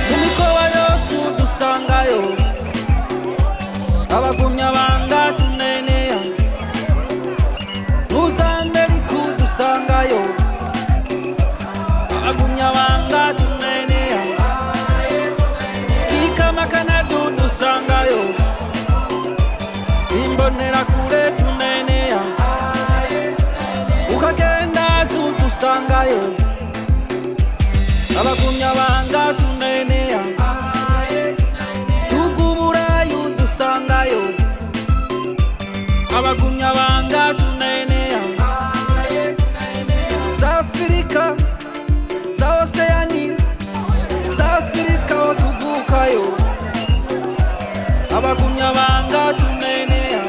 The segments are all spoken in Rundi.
Mu mikoba yose udusangayo, abagumya banga tuneneya, ntuzambere kudusangayo, abagumya banga tuneneya, kikamakana tudusangayo, imbonerakure tuneneya, ukagenda zudusangayo, abagumya banga tuneneya, tuguburayi udusangayo, abagumya banga tuneneya, za Afurika, za Oseyani, za Afurika aho tuvukayo, abagumya banga tuneneya.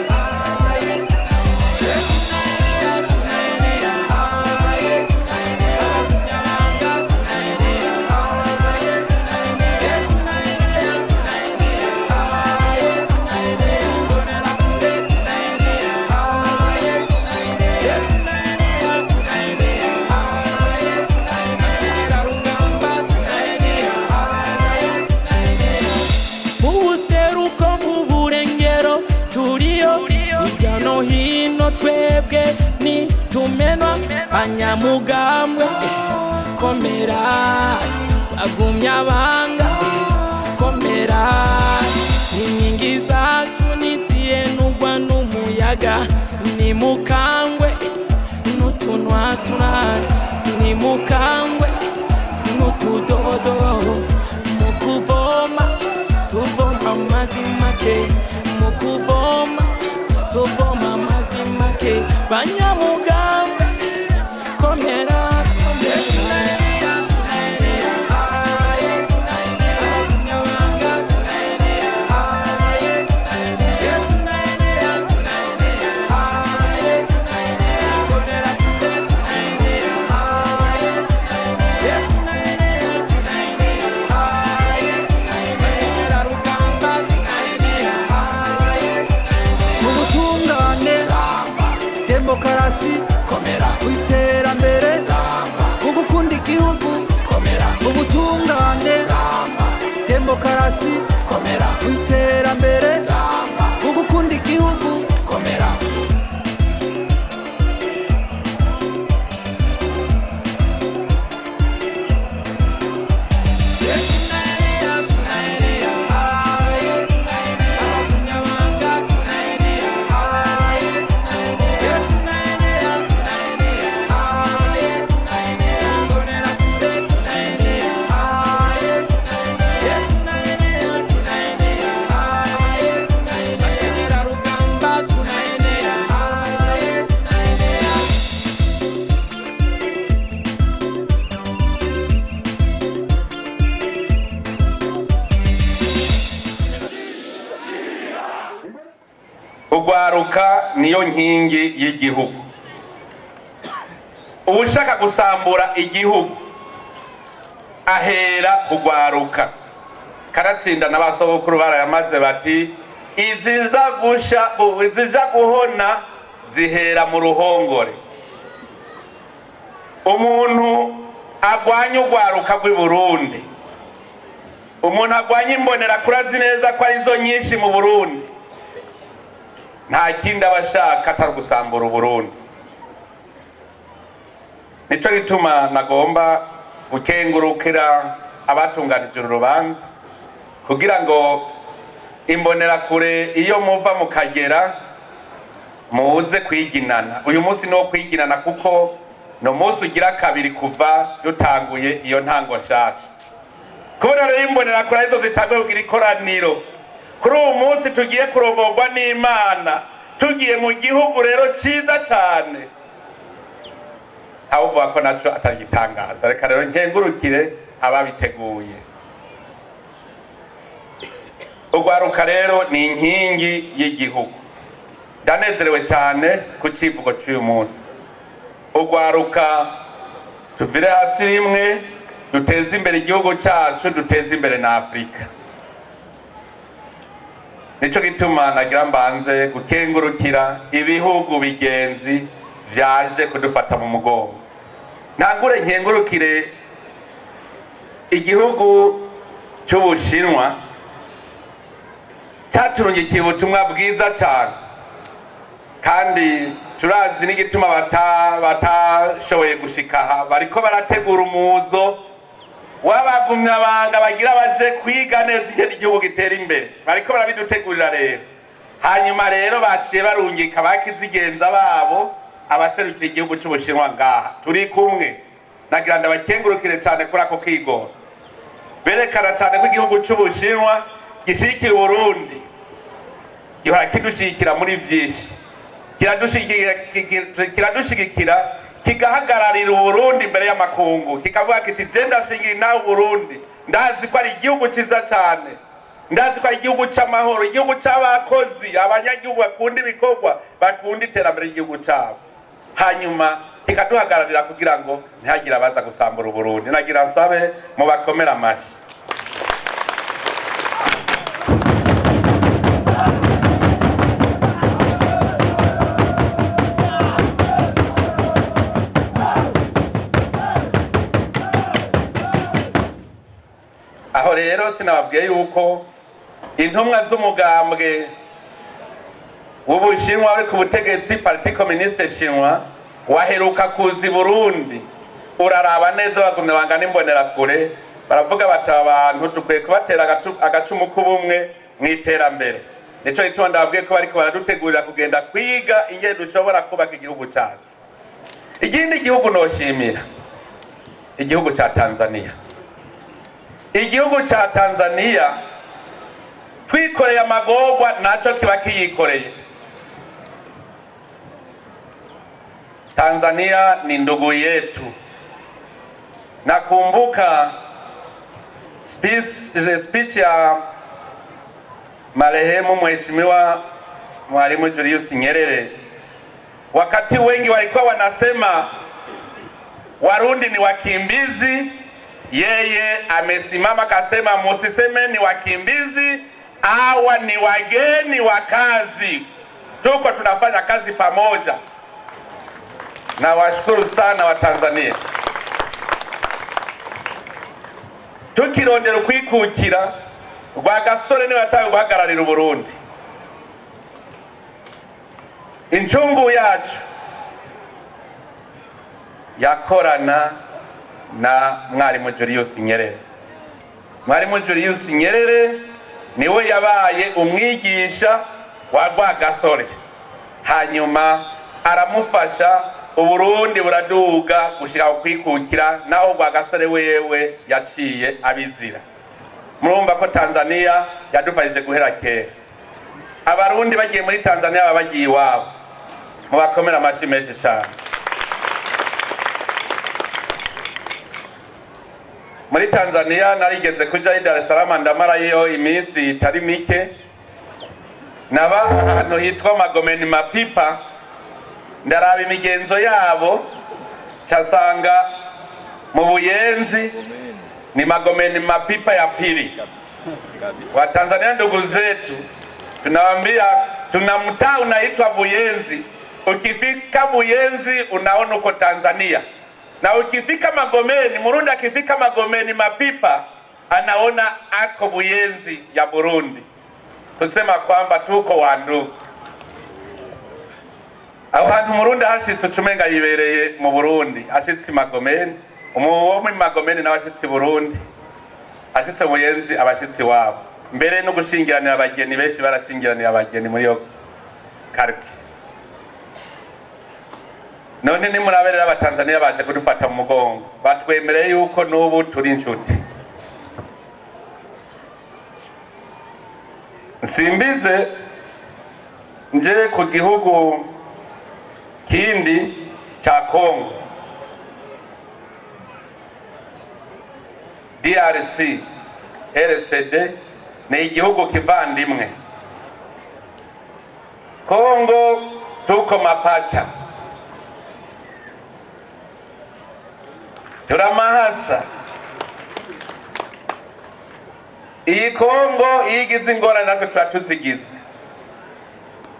Mu buseruko, mu burengero turiyo, hirya no hino twebwe ni tumenwa. Banyamugambwe, komera, bagumya banga, komera, inkingi zacu ntizihenurwa n'umuyaga. Nimukangwe n'utunwatura, nimukangwe n'utudodo, mu kuvoma tuvoma amazi make, mu kuvoma tuvoma amazi make. Banyamugambwe, komera, komera. Mu butungane, demokarasi, mu iterambere, mu gukunda igihugu, mu butungane, demokarasi, mu iterambere, mu gukunda igihugu. Urwaruka niyo nkingi y'igihugu. Uwushaka gusambura igihugu ahera kugwaruka. Karatsinda n'abasogokuru barayamaze bati: "Iziza gusha, izija guhona zihera mu ruhongore." Umuntu agwanya urwaruka rw'i Burundi, umuntu agwanya imbonerakure azi neza ko arizo nyinshi mu Burundi, nta kindi aba ashaka atari gusambura Uburundi. Nico gituma nagomba gukengurukira abatunganije uru rubanza kugira ngo imbonerakure iyo muva mukagera muze kwiginana. Uyu munsi ni uwo kwiginana kuko ni umunsi ugira kabiri kuva dutanguye iyo ntango nshasha. Kubona rero imbonerakure arizo zitanguye kugira ikoraniro kuri uwu munsi tugiye kurongorwa n'Imana, tugiye mu gihugu rero ciza cane, aho uvuga ko naco atagitangaza. Reka rero nkengurukire ababiteguye. Urwaruka rero ni inkingi y'igihugu. Ndanezerewe cyane ku civugo cy'uyu munsi: ugwaruka, tuvire hasi rimwe, duteze imbere igihugu cyacu, duteze imbere na Afurika. Nico gituma nagira mbanze gukengurukira ibihugu bigenzi vyaje kudufata mu mugongo. Ntangure nkengurukire igihugu cy'Ubushinwa cyaturungikiye ubutumwa bwiza cyane, kandi turazi n'igituma batashoboye gushika aha: bariko barategura umuzo w'abagumyabanga bagira baje kwiga neza ingene igihugu gitera imbere. Bariko barabidutegurira rero. Hanyuma rero baciye barungika bakizigenza babo, abaserukira igihugu c'Ubushinwa ngaha turi kumwe. Nagira ndabakengurukire cyane kuri ako kigoro, berekana cyane ko igihugu c'Ubushinwa gishigikira Uburundi, gihora kidushigikira muri vyinshi, kiradushigikira, kigahagararira Uburundi imbere y'amakungu, kikavuga kiti: "Je ndashingira nawe Uburundi, ndazi ko ari igihugu ciza cyane, ndazi ko ari igihugu c'amahoro, igihugu c'abakozi, abanyagihugu bakunda ibikorwa, bakunda iterambere ry'igihugu cabo." Hanyuma kikaduhagararira kugira ngo ntihagire abaza gusambura Uburundi. Nagira nsabe mubakomere amashi. Aho rero sinababwiye yuko intumwa z'umugambwe w'Ubushinwa uri ku butegetsi, Parti Communiste Shinwa, waheruka kuza i Burundi, uraraba neza bagumye bangana imbonerakure, baravuga bati: "Aba bantu dukwiye kubatera agacumu k'ubumwe mu iterambere." Nico gituma ndababwiye ko bariko baradutegurira kugenda kwiga ingene dushobora kubaka igihugu cacu. Ikindi gihugu noshimira, igihugu ca Tanzania. Igihugu ca Tanzania, twikoreye amagorwa naco kiba kiyikoreye. Tanzania ni ndugu yetu. Nakumbuka speech ya marehemu Mheshimiwa Mwalimu Julius Nyerere, wakati wengi walikuwa wanasema Warundi ni wakimbizi, yeye amesimama kasema, musiseme ni wakimbizi, hawa ni wageni wa kazi, tuko tunafanya kazi pamoja. Na washukuru sana wa Tanzania. Tukirondera ukwikukira, Rwagasore niwe yatawe guhagararira Uburundi. Incungu yacu yakorana na Mwarimu Julius Nyerere. Mwarimu Julius Nyerere niwe yabaye umwigisha wa Rwagasore, hanyuma aramufasha, Uburundi buraduga gushika kwikukira, naho Rwagasore wewe yaciye abizira. Murumva ko Tanzania yadufashije guhera kera. Abarundi bagiye muri Tanzania baba bagiye iwabo. Mubakomera amashi menshi cyane. Muri Tanzania narigeze kuja i Dar es Salaam, ndamarayo iminsi itari mike. Naba ahantu hitwa Magomeni Mapipa, ndaraba imigenzo yabo, casanga mu Buyenzi ni Magomeni Mapipa ya pili. Watanzania ndugu zetu, tunawambia tuna mtaa unaitwa Buyenzi. Ukifika Buyenzi unaona uko Tanzania, na ukifika Magomeni, Murundi akifika Magomeni Mapipa anaona ako Buyenzi ya Burundi, kusema kwamba tuko wandugu. Aho hantu Murundi hashitse ucumenga yibereye mu Burundi, ashitse i Magomeni, uwo muri Magomeni nawe ashitse i Burundi, ashitse Buyenzi abashitsi wabo. Mbere no gushingiranira abageni, benshi barashingiranira abageni muri iyo quartier. None nimurabe rero, Abatanzaniya baje kudufata mu mugongo, batwemereye yuko n'ubu turi inshuti. Nsimbize nje ku gihugu kindi cha Kongo, DRC, RCD, ni igihugu kivandimwe. Kongo tuko mapacha, turamahasa. Iyi Kongo iyo igize ingorane natwe tuba tuzigize.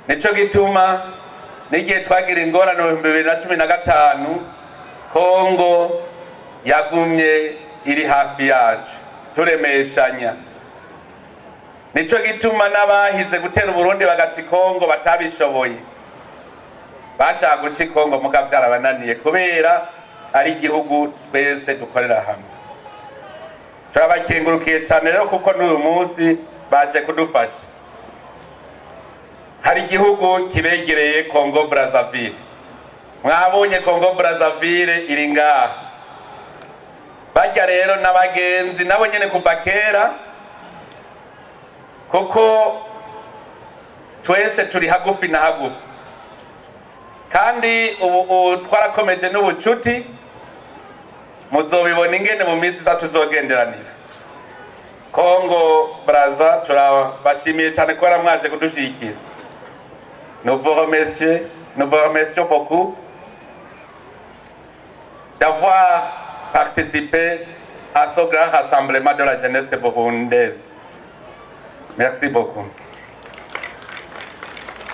Nico gituma n'igihe twagira ingorane mu 2015, Kongo yagumye iri hafi yacu turemeshanya. Nico gituma n'abahize gutera Uburundi bagaca Kongo batabishoboye. Bashaka guca Kongo muga vyarabananiye kubera ari igihugu twese dukorera hamwe. Turabakengurukiye cyane rero kuko n'uyu munsi baje kudufasha. Hari igihugu kibegereye, Congo Brazzaville. Mwabonye Congo Brazzaville iri ngaha. Barya rero n'abagenzi nabo nyene kuva kera, kuko twese turi hagufi na hagufi, kandi ubu twarakomeje n'ubucuti. Muzobibona ingene mu minsi iza tuzogenderanira. Congo Braza, turabashimiye cyane kubera mwaje kudushigikira. Nous vous remercions, nous vous remercions beaucoup d'avoir participé à ce grand rassemblement de la jeunesse burundaise. Merci beaucoup.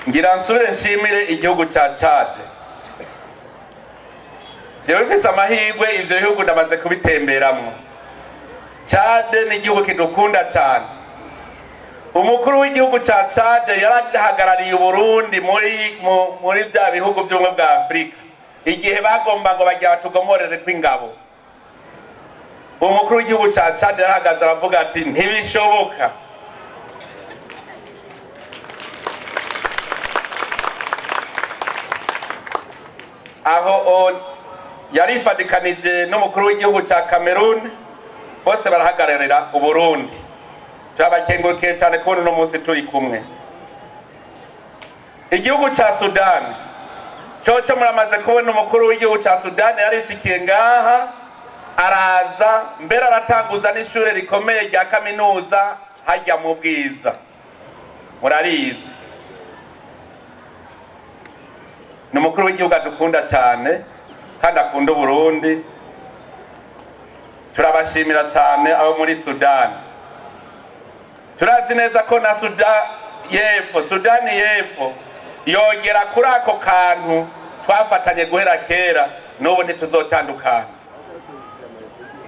Ngira nsubire nshimire igihugu ca Chad. Jewe mfise amahirwe, ivyo bihugu ndamaze kubitemberamwo. Chad ni igihugu kidukunda cane. Umukuru w'igihugu ca Chad yarahagarariye Uburundi muri vya bihugu vy'ubumwe bwa Afurika igihe bagomba ngo bagira batugomorere kw'ingabo. Umukuru w'igihugu ca Chad yarahagaze aravuga ati: "Ntibishoboka." Aho yarifadikanije n'umukuru w'igihugu ca Cameroon, bose barahagararira Uburundi. Turabakengurukiye cyane kubona uno munsi turi kumwe. Igihugu ca Sudani coco muramaze kubona, umukuru w'igihugu ca Sudani yarishikiye ngaha, araza mbere aratanguza n'ishure rikomeye rya kaminuza hajya mu Bwiza, murarizi. Ni umukuru w'igihugu adukunda cyane kandi akunda Uburundi. Turabashimira cyane abo muri Sudani. Turazi neza ko na Sudani y'Epfo, Sudani y'Epfo yogera kuri ako kantu twafatanye guhera kera, n'ubu ntituzotandukana.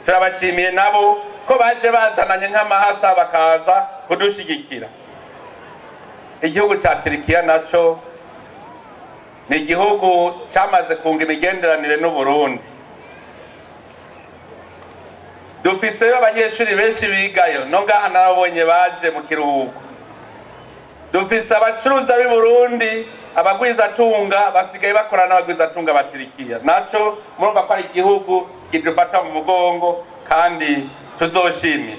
Turabashimiye nabo ko baje bazananye nk'amahasa bakaza kudushigikira. Igihugu ca Turikiya naco ni igihugu cyamaze kunga imigenderanire n'Uburundi. Dufiseyo abanyeshuri benshi bigayo, no ngaha narabonye baje mu kiruhuko. Dufise abacuruza b'i Burundi, abagwizatunga basigaye bakorana n'abagwizatunga ba Turikiya. Naco murumva ko ari igihugu kidufata mu mugongo kandi tuzoshimira.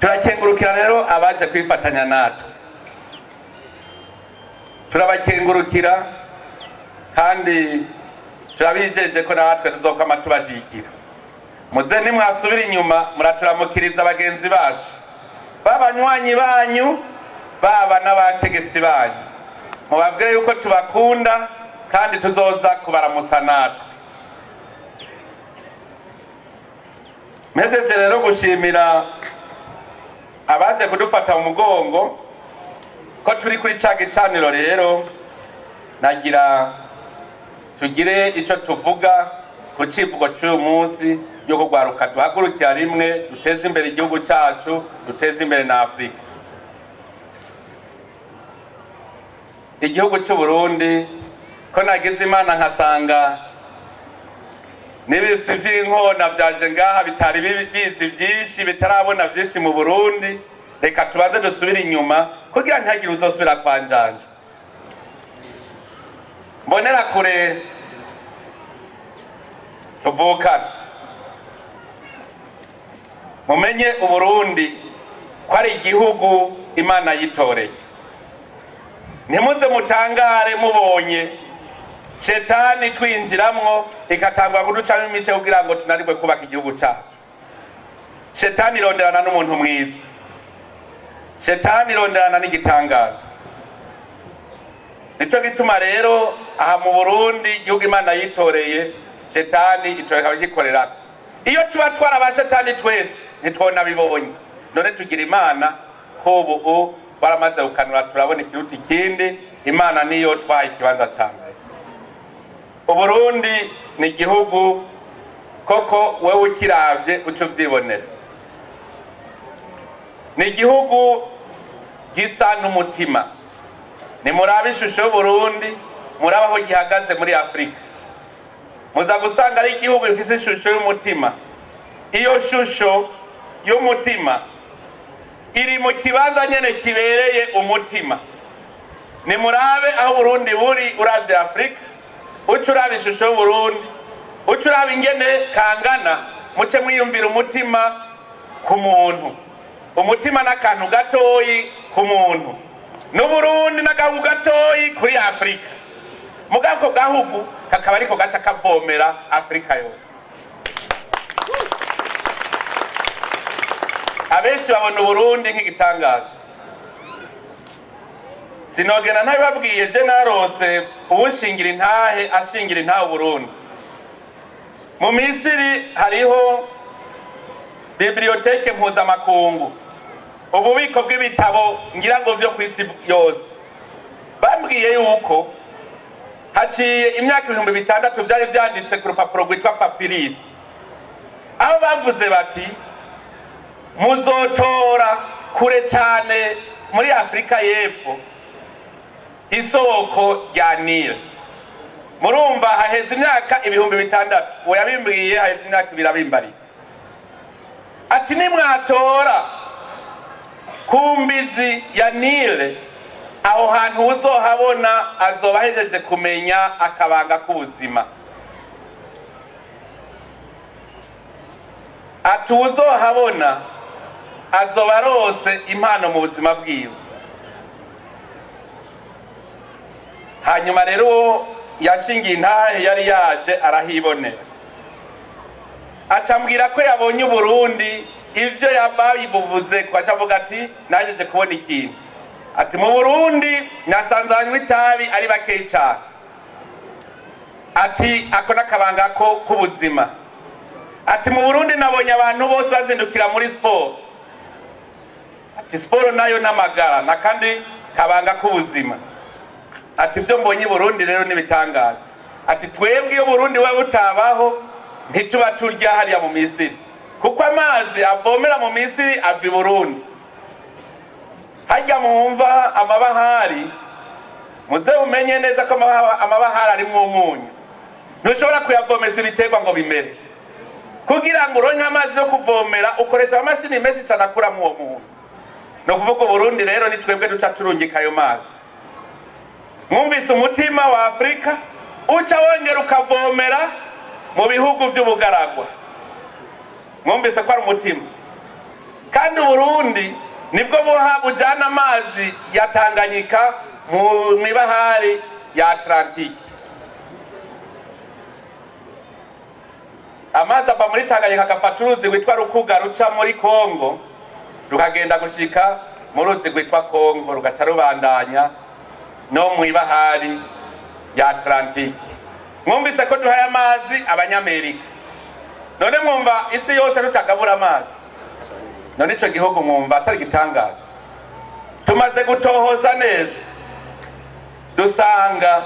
Turakengurukira rero abaje kwifatanya natwe, turabakengurukira kandi turabijeje ko natwe tuzokwama tubashigikira. Muze nimwasubira inyuma muraturamukiriza bagenzi bacu, b'abanywanyi banyu, baba n'abategetsi banyu, mubabwire yuko tubakunda kandi tuzoza kubaramutsa natwe. Mpejeje rero gushimira abaje kudufata mu mugongo ko turi kuri ca gicaniro, rero nagira tugire ico tuvuga ku civugo c'uyu munsi yo kugwaruka: duhagurukira rimwe duteze imbere igihugu cacu, duteze imbere na Afurika. Igihugu c'u Burundi, ko nagize Imana nkasanga n'ibiswi vy'inkona vyaje ngaha bitari bizi vyinshi, bitarabona vyinshi mu Burundi, reka tubaze dusubire inyuma kugira ntihagire uzosubira kwa njanja. Mbonera kure tuvukana, mumenye Uburundi ko ari igihugu Imana yitoreye. Ntimuze mutangare mubonye shetani twinjiramwo ikatangwa kuducamo imice kugira ngo tunanirwe kubaka igihugu cyacu. Shetani ironderana n'umuntu mwiza. Shetani ironderana n'igitangaza. Nico gituma rero aha mu Burundi, igihugu Imana yitoreye, shetani itoreka abagikorerako. Iyo tuba twara shetani twese ntitwonabibonye. None tugira Imana ko ubu twaramaze gukanura, turabona ikiruta ikindi. Imana niyo twaha ikibanza ca mbere. Uburundi ni igihugu koko wewe ukiravye uca uvyibonera. Ni igihugu gisa n'umutima. Nimurabe ishusho y'Uburundi, murabe aho gihagaze muri Afurika, muza gusanga ari igihugu gifise ishusho y'umutima. Iyo shusho y'umutima iri mu kibanza nyene kibereye umutima. Nimurabe aho Burundi buri uravye Afurika, uca uraba ishusho y'Uburundi, uca uraba ingene kangana, muce mwiyumvira umutima ku muntu. Umutima n'akantu gatoyi ku muntu, n'Uburundi n'agahugu gatoyi kuri Afurika. Mugabo ako gahugu kakaba ariko gaca kavomera Afurika yose. Abenshi babona Uburundi nk'igitangaza. Sinogena ntabibabwiye, je narose uwushingira intahe, ashingira intahe Uburundi. Mu Misiri hariho bibliothèque mpuzamakungu, ububiko bw'ibitabo ngira ngo vyo kw'isi yose. Bambwiye yuko haciye imyaka 6000 vyari vyanditse ku rupapuro rwitwa papirisi, aho bavuze bati: "Muzotora kure cyane muri Afurika y'Epfo isoko rya Nile." Murumva haheze imyaka 6000. Uwo yabimbwiye haheze imyaka 2 abimbariye, ati: "Nimwatora ku mbizi ya Nile, aho hantu uzohabona azoba ahejeje kumenya akabanga k'ubuzima." Ati: "Uzohabona azoba arose impano mu buzima bwiwe." Hanyuma rero uwo yashingiye intahe yari yaje arahibonera, acambwira ko yabonye Uburundi ivyo yababibuvuze ko, acavuga ati: "Najeje kubona ikintu." Ati: "Mu Burundi nasanze abanywa itabi ari bakeyi cane." Ati: "Ako n'akabanga ko k'ubuzima." Ati: "Mu Burundi nabonye abantu bose bazindukira muri siporo." Ati: "Siporo nayo n'amagara nakandi kabanga k'ubuzima." Ati: "Ibyo mbonye i Burundi rero n'ibitangaza." Ati: "Twebwe iyo Burundi buba butabaho ntituba turya hariya mu Misiri, kuko amazi avomera mu Misiri ava i Burundi." Harya mwumva amabahari, muze mumenye neza ko amabahari arimwo umunyu. Ntushobora kuyavomeza ibiterwa ngo bimere. Kugira ngo uronke amazi yo kuvomera ukoresha amamashini menshi cyane akuramwo uwo munyu. Ni ukuvuga Uburundi rero ni twebwe duca turungika ayo mazi. Mwumvise umutima wa Afurika uca wongera ukavomera mu bihugu vy'ubugaragwa. Mwumvise ko ari umutima. Kandi Uburundi nibwo buha bujana amazi ya Tanganyika mu mw'ibahari ya Atlantike. Amazi ava muri Tanganyika agafata uruzi rwitwa Rukuga ruca muri Kongo, rukagenda gushika mu ruzi rwitwa Kongo, rugaca rubandanya no mw'ibahari ya Atlantike. Mwumvise ko duhaye amazi Abanyamerika. None mwumva isi yose tutagabura amazi? None ico gihugu mwumva atari gitangaza? Tumaze gutohoza neza dusanga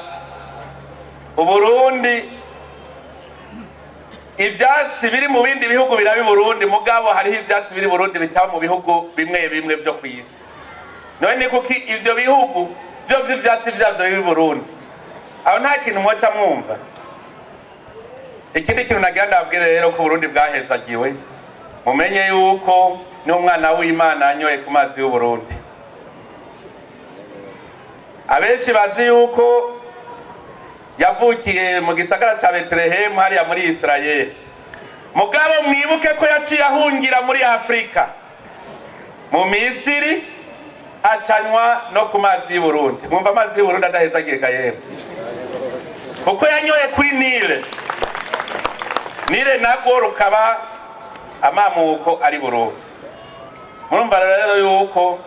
Uburundi ivyatsi biri mu bindi bihugu biraba i Burundi, mugabo hariho ivyatsi biri Burundi bitaba mu bihugu bimwe bimwe vyo kw'isi. None ni kuki ivyo bihugu vyo vy'ivyatsi vyavyo biri Burundi? Aho nta kintu mwoca mwumva. Ikindi kintu nagira ndababwire rero ko Burundi bwahezagiwe, mumenye yuko n'umwana w'Imana yanyoye ku mazi y'Uburundi. Abenshi bazi yuko yavukiye mu gisagara ca Betelehemu hariya muri Israel, mugabo mwibuke ko yaciye ahungira muri Afurika, mu Misiri, acanywa no ku mazi y'Uburundi. Mwumva amazi y'Uburundi adahezagiye ga yemwe? Kuko yanyoye kuri Nile. Nile narwo rukaba amamuko ari Burundi. Murumva rero yuko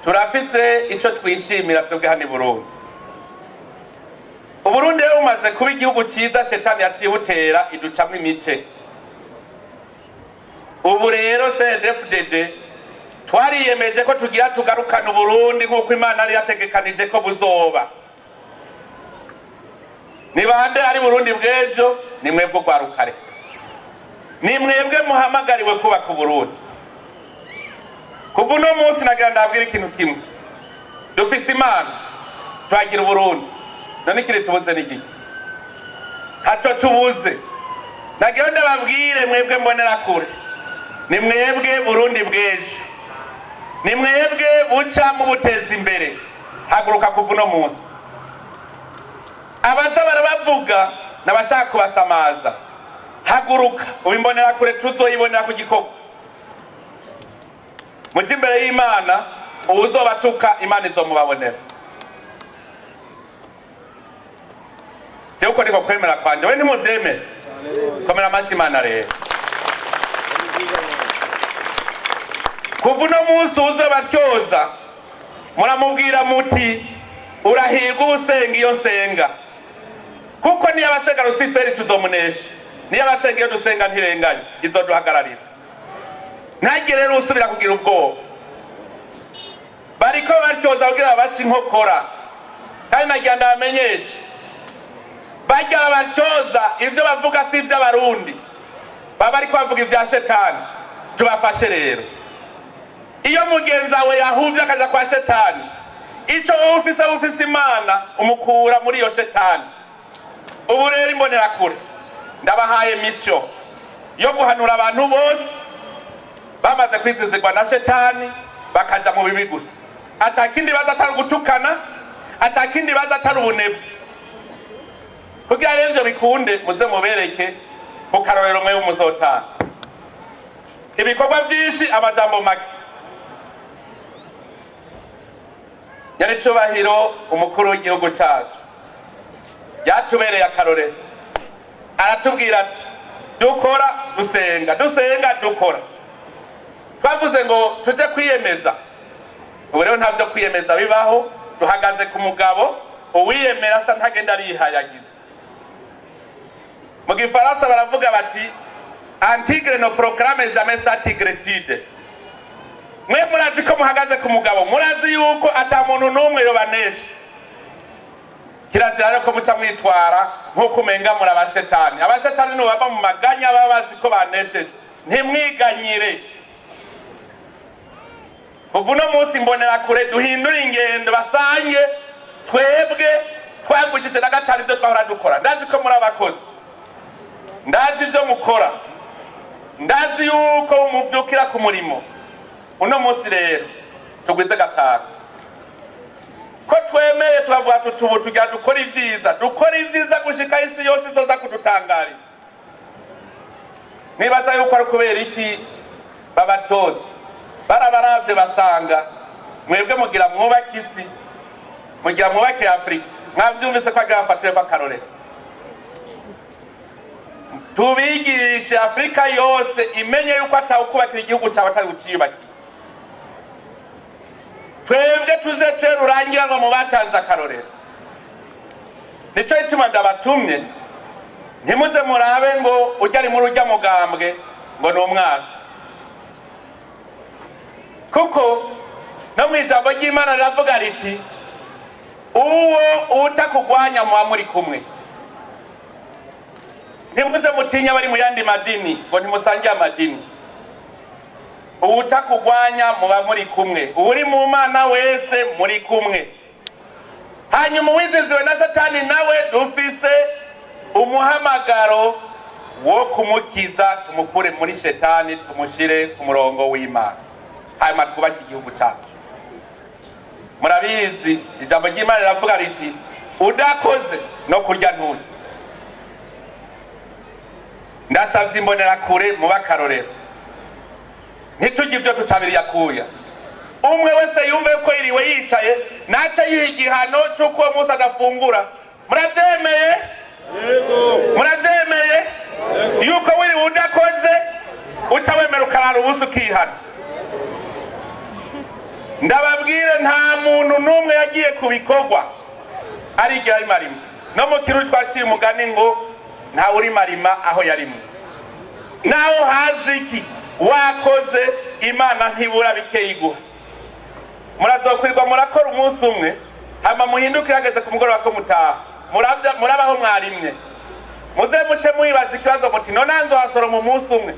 Turafise ico twishimira twebwe hano i Burundi. Uburundi rero bumaze kuba igihugu ciza, shetani yaciye butera iducamwo imice. Ubu rero CNDD-FDD twariyemeje ko tugira tugarukana Uburundi nk'uko Imana yari yategekanije ko buzoba. Ni bande ari Burundi bw'ejo? Ni mwebwe urwarukare, ni mwebwe muhamagariwe kubaka Uburundi. Kuva uno munsi nagira ndabwira ikintu kimwe: dufise Imana, turagira Uburundi. None ikindi tubuze ni giki? Ntaco tubuze. Nagira ndababwire mwebwe mbonerakure, ni mwebwe Burundi bw'ejo, ni mwebwe buca mubuteza imbere. Haguruka kuva uno munsi. Abaza barabavuga n'abashaka kubasamaza. Haguruka ubimbonerakure, tuzoyibonera ku gikorwa. Muje imbere y'Imana, uwuzobatuka Imana izomubabonera. Jewe uko niko kwemera kwanje, we ntimuvyemere? Komera amashi Imana. Rero kuva uno munsi uwuzobatyoza muramubwira muti: "Urahirwa ubusenga iyo nsenga", kuko niyo abasenga Rusiferi tuzomunesha, niyo abasenga iyo dusenga ntirenganye izoduhagararira. Ntagire rero usubira kugira ubwoba. Bariko batyoza kugira babace inkokora, kandi nagira ndabamenyeshe, barya babatyoza ivyo bavuga si ivy'Abarundi, baba bariko bavuga ivya shetani. Tubafashe rero. Iyo mugenzi wawe yahuvye akaja kwa shetani, ico wowe ufise, ufise Imana, umukura muri iyo shetani. Ubu rero imbonerakure ndabahaye mission yo guhanura abantu bose bamaze kwizizirwa na shetani, bakaja mu bibi gusa, atakindi baza atari gutukana, atakindi baza atari ubunebwe. Kugira rero ivyo bikunde, muze mubereke ku karorero. Mwewe muzotanga ibikorwa vyinshi, amajambo make. Nyaricubahiro umukuru w'igihugu cacu yatubereye akarorero, aratubwira ati: "Dukora dusenga, dusenga dukora." Twavuze ngo tuje kwiyemeza. Ubu rero nta vyo kwiyemeza bibaho, duhagaze ku mugabo. Uwiyemera asa ntagenda arihayagiza. Mu gifaransa baravuga bati: "Un tigre ne proclame jamais sa tigritude." Mwe murazi ko muhagaze ku mugabo, murazi yuko ata muntu n'umwe yobanesha. Kirazira rero ko muca mwitwara nk'uko umenga muri abashetani. Abashetani nibo bava mu maganya, baba bazi ko banesheje. Ntimwiganyire. Kuva uno munsi imbonerakure duhindure ingendo, basange twebwe twagujije na gatanu ibyo twahora dukora. Ndazi ko muri abakozi, ndazi ibyo mukora, ndazi yuko muvyukira ku murimo. Uno munsi rero tugwize gatanu ko twemeye, tubavuga tuti: "Ubu tugira dukora ivyiza, dukora ivyiza gushika isi yose izoza kudutangarira." Nibaza yuko ari kubera iki babatoza? Barabaravye basanga mwebwe mugira mwubake isi, mugira mwubake Afurika. Mwavyumvise ko agira bafatireko akarorero. Tubigishe Afurika yose imenye yuko atawukubakira igihugu cawe atari uciyubakiye. Twebwe tuze rurangira ngo mu batanze akarorero. Nico gituma ndabatumye, ntimuze murabe ngo ujya ari muri ujya mugambwe ngo ni umwasi, kuko no mu ijambo ry'Imana riravuga riti: "Uwo utakugwanya muba muri kumwe." Ntimuze mutinya bari mu yandi madini ngo ntimusangiye amadini. Uwutakugwanya muba muri kumwe, uri mu Mana wese muri kumwe. Hanyuma uwiziziwe na satani nawe dufise umuhamagaro wo kumukiza, tumukure muri shetani, tumushire ku murongo w'Imana, hanyuma twubake igihugu cyacu. Murabizi, ijambo ry'Imana riravuga riti: "Udakoze no kurya nturye." Ndasavye imbonerakure muba akarorero, ntitujye ibyo tutabiriye akuya. Umwe wese yumve ko yiriwe yicaye, nace yiha igihano c'uko uwo munsi adafungura. Muravyemeye? Muravyemeye yuko wiriwe udakoze uca wemera ukarara ubusa ukihana? Ndababwire, nta muntu n'umwe yagiye ku bikorwa arigira arimarima. No mu Kirundi twaciye umugani ngo ntawe urimarima aho yarimwe. Naho hazi iki wakoze, Imana ntibura bike iguha. Murazokwirwa murakora umunsi umwe, hama muhindukire hageze ku mugoroba ko mutaha, murabaho mwarimye. Muze muce mwibaza ikibazo muti: "None nzohasoroma umunsi umwe?"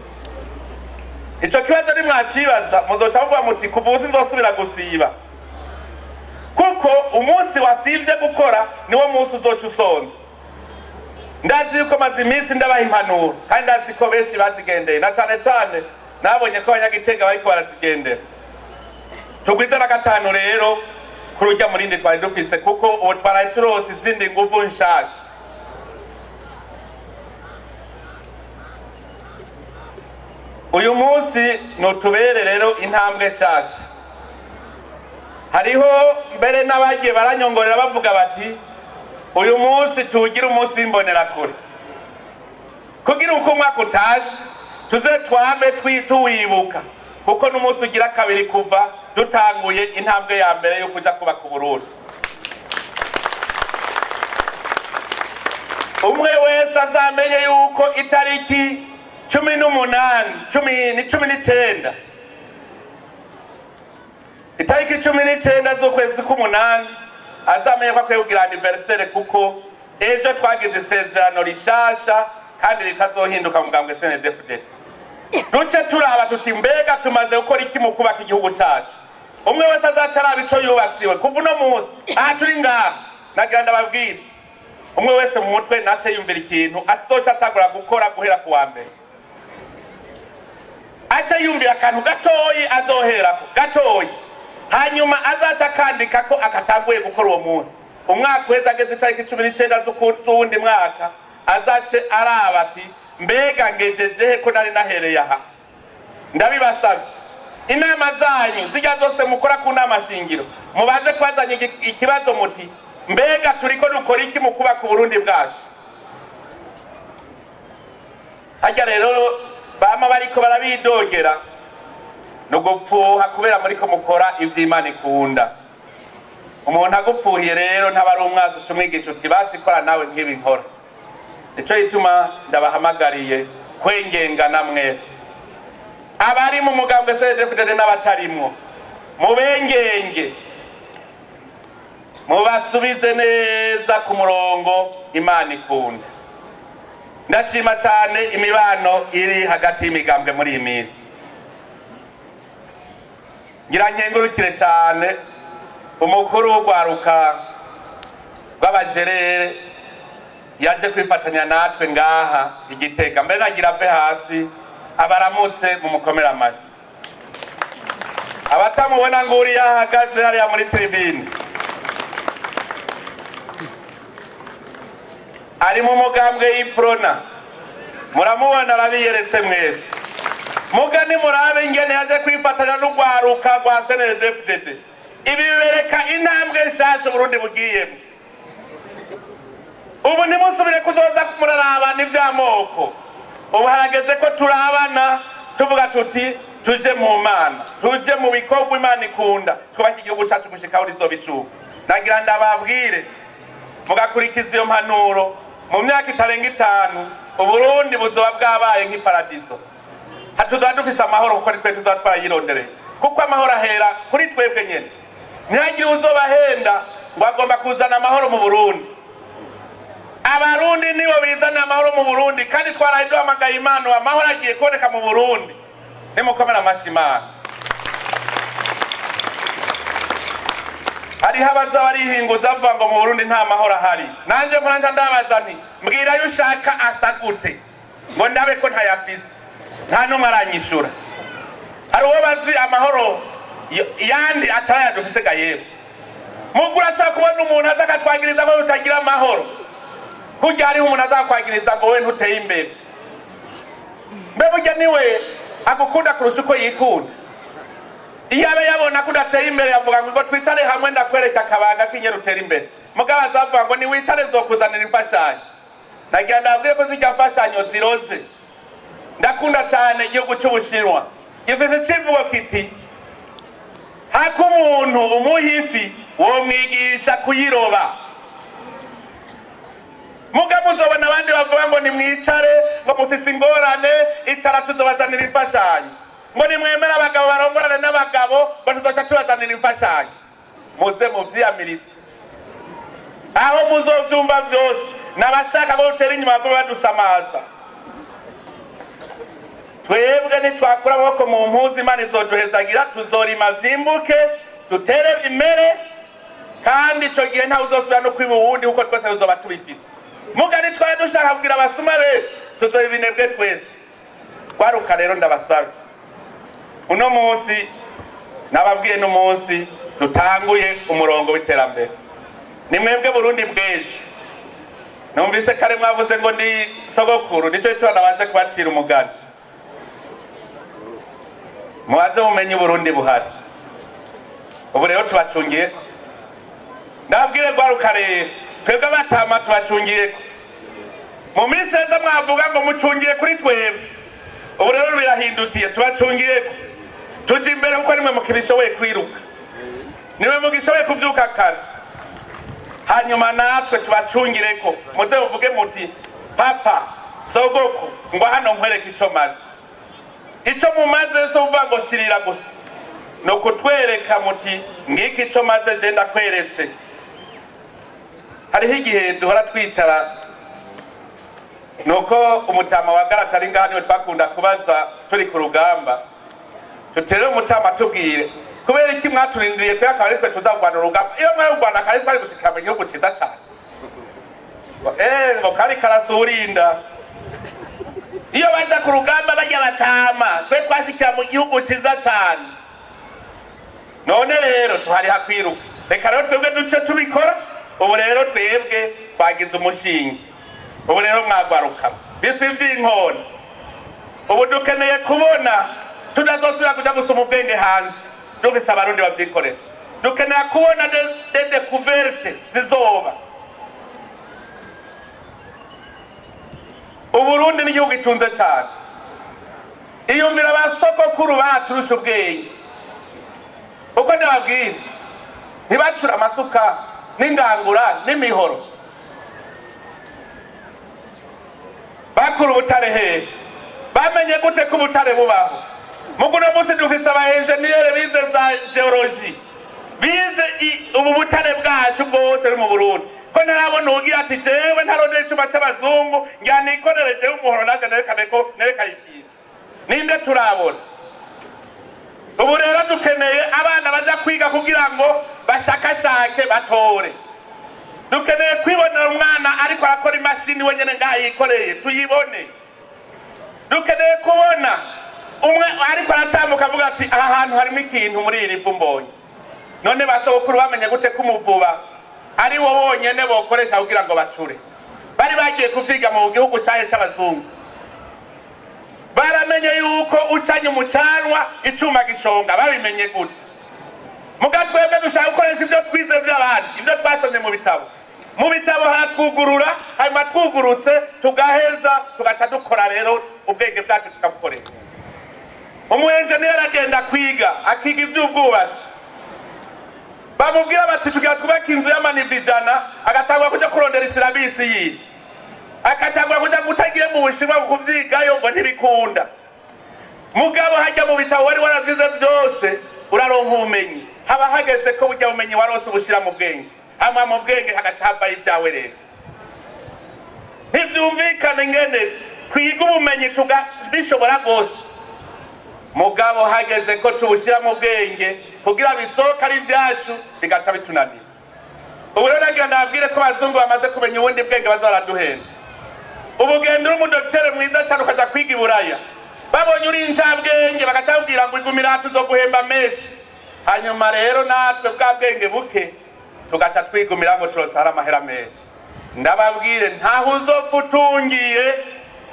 Ico kibazo nimwacibaza, muzoca muvuga muti: "Kuva ubu sinzosubira gusiba", kuko umunsi wasivye gukora niwo munsi uzoca usonza. Ndazi yuko maze iminsi ndabaha impanuro, kandi ndazi ko benshi bazigendeye, na cane cane nabonye ko Abanyagitega bariko barazigendera. Tugwize na gatanu rero kuri urya murindi twari dufise, kuko ubu twaraye turonse izindi nguvu nshasha. Uyu munsi nutubere rero intambwe nshasha. Hariho mbere n'abagiye baranyongorera bavuga bati: "Uyu munsi tuwugire umunsi w'imbonerakure, kugira uko umwaka utashe tuze twame tuwibuka", kuko n'umunsi ugira kabiri kuva dutanguye intambwe ya mbere yo kuja kubaka Uburundi. Umwe wese azamenye yuko itariki 18, cumi ni 19, itariki 19 z'ukwezi k'umunani, azamenye ko akwiye kugira anniversaire, kuko ejo twagize isezerano rishasha kandi ritazohinduka mu mugambwe CNDD-FDD. Duce turaba tuti: "Mbega tumaze gukora iki mu kubaka igihugu cacu?" Umwe wese azaca araba ico yubatsiwe kuva uno munsi aha turi ngaha. Nagira ndababwire, umwe wese mu mutwe nace yumvira ikintu azoca atangura gukora guhera ku wa mbere, ace yumvira akantu gatoyi azoherako gatoyi, hanyuma azaca akandika ko akatanguye gukora uwo munsi. Umwaka uheze ageze itariki 19 z'uwundi mwaka, azace araba ati: "Mbega ngejejehe ko nari nahereye aha?" Ndabibasavye, inama zanyu zijya zose mukora ku nama shingiro, mubaze kubazanya ikibazo muti: "Mbega turiko dukora iki mu kubaka Uburundi bwacu?" Harya rero bama bariko barabidogera ni ugupfuha, kubera muriko mukora ivy'Imana ikunda. Umuntu agupfuhiye rero ntaba ari umwazi, uca umwigisha uti: "Basi kora nawe nk'ibi nkora." Nico gituma ndabahamagariye kwengengana mwese, abari mu mugambwe CNDD-FDD n'abatarimwo, mubengenge, mubasubize neza ku murongo Imana ikunda. Ndashima cyane imibano iri hagati y'imigambwe muri iyi minsi. Ngira nkengurukire cyane umukuru w'urwaruka rw'abajerere yaje kwifatanya natwe ngaha Igitega. Mbere nagira ave hasi abaramutse, mu mukomere amashyi. Abatamubona, nguriya ahagaze hariya muri tribune, ari mu mugambwe y'Iprona, muramubona, arabiyeretse mwese. Mugani murabe ingene yaje kwifatanya n'urwaruka rwa CNDD-FDD. Ibi bibereka intambwe nshasha Uburundi bugiyemo. Ubu ntimusubire kuzoza murarabana ivy'amoko. Ubu harageze ko turabana tuvuga tuti: "Tuje mu Mana, tuje mu bikorwa Imana ikunda, twubake igihugu cacu gushika aho rizobishuka." Nagira ndababwire, mugakurikiza iyo mpanuro, mu myaka itarenga 5 Uburundi buzoba bwabaye nk'iparadiso. Tuzaba dufise amahoro, kuko ni twe tuzaba twarayirondereye, kuko amahoro ahera kuri twebwe nyene. Ntihagire uzobahenda ngo agomba kuzana amahoro mu Burundi. Abarundi nibo bizana amahoro mu Burundi, kandi twaraye duhamagaye Imana, amahoro agiye kuboneka mu Burundi. Nimukomere amashyi Imana. Hariho abaza barihinguza bavuga ngo mu Burundi nta mahoro ahari. Nanjye mpora ndabaza nti: "Mbwira ayo ushaka asa gute, ngo ndabe ko ntayafise?" Nta n'umwe aranyishura. Hari uwo bazi amahoro yandi atarayadufise ga? Yewe, mugu urashobora kubona umuntu aza akatwagiriza ko tutagira amahoro. Kurya hariho umuntu azakwagiriza ngo we ntuteye imbere, mbe burya niwe agukunda kurusha uko yikunda? Iyo aba yabona ko udateye imbere, yavuga ngo twicare hamwe ndakwereka akabanga k'inyene utera imbere. Mugabo azavuga ngo niwicare nzokuzanira imfashanyo. Nagira ndababwire ko zirya mfashanyo ziroze. Ndakunda cyane igihugu cy'Ubushinwa, gifise icivugo kiti Hako umuntu umuha ifi, womwigisha kuyiroba. Muga muzobona abandi bavuga ngo nimwicare, ngo mufise ingorane, icara tuzobazanira imfashanyo, ngo nimwemere abagabo barongorane n'abagabo, ngo tuzoca tubazanira imfashanyo. Muze muvyiyamirize aho muzovyumva vyose. N'abashaka ko dutera inyuma bavume badusamaza. Twebwe nitwakura amaboko mu mpuzu, Imana izoduhezagira, tuzorima vyimbuke, dutere imere, kandi ico gihe ntawe uzosubira no kwiba uwundi, kuko twese tuzoba tubifise. Muga nitwara dushaka kugira abasuma benshi, tuzoba ibinebwe twese. Gwaruka rero, ndabasabe, uno munsi nababwiye, n'umunsi dutanguye umurongo w'iterambere. Ni mwebwe Burundi bw'ejo. Numvise kare mwavuze ngo ndi sogokuru, nico gituma nabanze kubacira umugani. Mubaze mumenye Uburundi buhari. Ubu rero tubacungiye. Ndabwire gwaruka rero, twebwe abatama tubacungiyeko. Mu minsi heza mwavuga ngo mucungiye kuri twebwe, ubu rero birahindukiye, tubacungiyeko. Tuja imbere kuko nimwe mukibishoboye kwiruka, nimwe mugishoboye kuvyuka kare. Hanyuma natwe tubacungireko, muze muvuge muti: "Papa, sogoko, ngo hano nkwereke ico maze." Ico mumaze so uvuga ngo shirira gusa, ni ukutwereka muti: "Ngiki ico maze, je ndakweretse." Hariho igihe duhora twicara, nuko umutama wa Garata ari ngaha, niwe twakunda kubaza turi ku rugamba. Tutere umutama, tubwire kubera iki mwaturindiriye twe akaba ari twe tuza kurwana urugamba? Iyo mwari kurwana kare, twari gushikira mu gihugu ciza cane. Ngo kari karasurinda. Iyo baja ku rugamba bajya batama, twe twashikira mu gihugu ciza cane. None rero tuhari hakwiruka. Reka rero twebwe duce tubikora. Ubu rero twebwe twagize umushinge. Ubu rero mwagwaruka biswi vy'inkona, ubu dukeneye kubona tudazosubira kuja gusoma ubwenge hanze, dufise Abarundi bavyikorera. Dukeneye kubona des découvertes zizoba. Uburundi n'igihugu gitunze cane. Iyumvira, ba sokokuru baraturusha ubwenge, uko ndababwira, ntibacura amasuka n'ingangura n'imihoro? Bakura ubutare hehe? Bamenye gute ko ubutare bubaho? Muguno munsi dufise aba enjeniyeri bize za géologie, bize ubu butare bwacu bwose buri mu Burundi. Ko ntarabona uwugira ati: "Jewe ntarondera icuma c'abazungu, ngira nikorere jewe umuhoro, naje nerekane ko nerekanye ikintu"? Ninde turabona? Ubu rero dukeneye abana baja kwiga kugira ngo bashakashake, batore. Dukeneye kwibonera umwana ariko arakora imashini wenyene ngaha yikoreye, tuyibone. Dukeneye kubona umwe ariko aratambuka avuga ati: "Aha hantu harimo ikintu muri iri vu mbonye." None ba sogokuru bamenye gute ko umuvuba ari wo wonyene bokoresha kugira ngo bacure? Bari bagiye kuvyiga mu gihugu cahe c'abazungu? Baramenye yuko ucanye umucanwa icuma gishonga, babimenye gute? Muga twebwe dushaka gukoresha ibyo twize by'abandi, ibyo twasomye mu bitabo. Mu bitabo haratwugurura, hanyuma twugurutse tugaheza tugaca dukora rero, ubwenge bwacu tukabukoresha. Umu enjeniyeri agenda kwiga, akiga ivy'ubwubatsi, bamubwira bati: "Tugira twubake inzu y'ama niveaux 100", agatangura kuja kurondera i syllabus yiwe, akatangura kuja gutagiye mu Bushinwa kuvyigayo, ngo ntibikunda. Mugabo hajya mu bitabo wari waravyize vyose, uraronka ubumenyi. Haba hageze ko burya bumenyi warose ubushira mu bwenge, hama mu bwenge hagaca havayo ibyawe. Rero ntivyumvikane ingene twiga ubumenyi tugabishobora rwose, mugabo hageze ko tubushyira mu bwenge kugira bisohoke ari ibyacu, bigaca bitunanira. Ubu rero nagira ndababwire ko abazungu bamaze kumenya ubundi bwenge baza baraduhenda. Ubu genda uri umudokitere mwiza cyane, ukaja kwiga i Buraya, babonye uri incabwenge, bagaca babwira ngo: "Igumira aha, tuzoguhemba menshi." Hanyuma rero natwe bwa bwenge buke tugaca twigumira ngo turosara amahera menshi. Ndababwire, ntaho uzopfa utungiye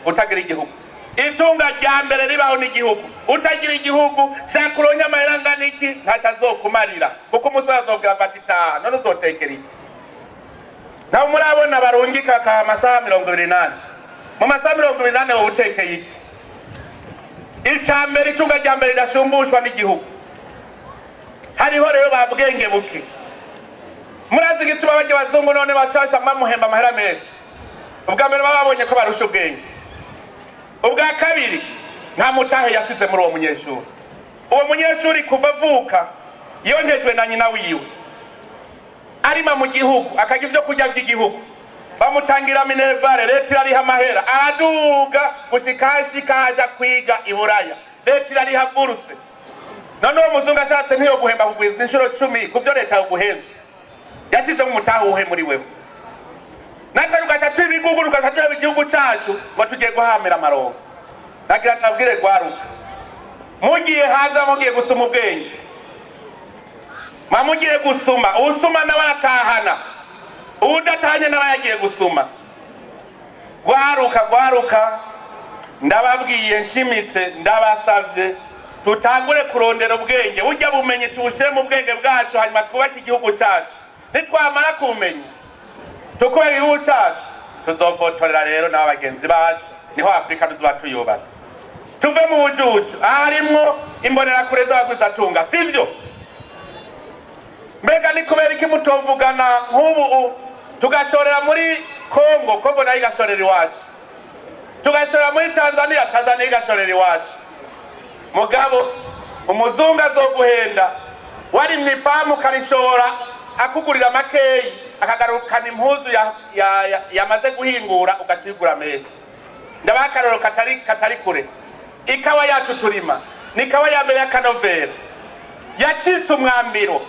utagira igihugu. Itunga rya mbere ribaho n'igihugu. Utagira igihugu, shaka uronke amahera angana iki, ntacyo azokumarira, kuko umusore azobwira ngo ati: "Taha, none uzotekera iki?" Ntawe murabona barungika akaha amasaha 24. Mu masaha 24 wowe utekeye iki? Icya mbere, itunga rya mbere ridashumbushwa n'igihugu. Hariho rero ba bwenge buke. Murazi igituma barya abazungu none bacasha bamuhemba amahera menshi? Ubwa mbere, baba babonye ko barusha ubwenge. Ubwa kabiri, nta mutahe yashize muri uwo munyeshuri. Uwo munyeshuri kuva avuka yonkejwe na nyina wiwe, arima mu gihugu, akarya ibyo kurya by'igihugu, bamutangira minerval, leta irariha amahera, araduga gushika hashika haja kwiga i Buraya, leta irariha bourse. None uwo muzungu ashatse ntiyo guhemba kugwiza inshuro 10 ku byo leta yoguhemvye? Yashizemo umutahe uwuhe muri wewe? Natwe tugaca tuba ibigugu, tugaca tuba igihugu cacu ngo tugiye guhamira amarongo. Nagira nabwire gwaruka, mugiye hanze, mugiye gusoma ubwenge, mugiye gusuma, usuma nawe aratahana, uwudatahanye nawe yagiye gusuma. Gwaruka, gwaruka, ndababwiye nshimitse, ndabasavye, tutangure kurondera ubwenge. Burya bumenyi tubushire mu bwenge bwacu, hanyuma twubake igihugu cacu. Nitwamara kumenya tukubaka igihugu cacu, tuzovotorera rero n'aba bagenzi bacu, niho Afurika tuzoba tuyubatse. Tuve mu bujuju, aha harimwo imbonerakure z'abagwizatunga, sivyo? Mbega ni kubera iki mutovugana nk'ubu tugashorera muri Kongo, Kongo nayo igashorera iwacu, tugashorera muri Tanzania, Tanzania igashorera iwacu? Mugabo umuzungu azoguhenda, warimye ipamu ukarishora, akugurira makeyi, akagarukana impuzu yamaze guhingura, ugacigura menshi. Ndabaha akarorero katari kure. Ikawa yacu turima ni ikawa ya mbere y'akanovera, yacitse umwambiro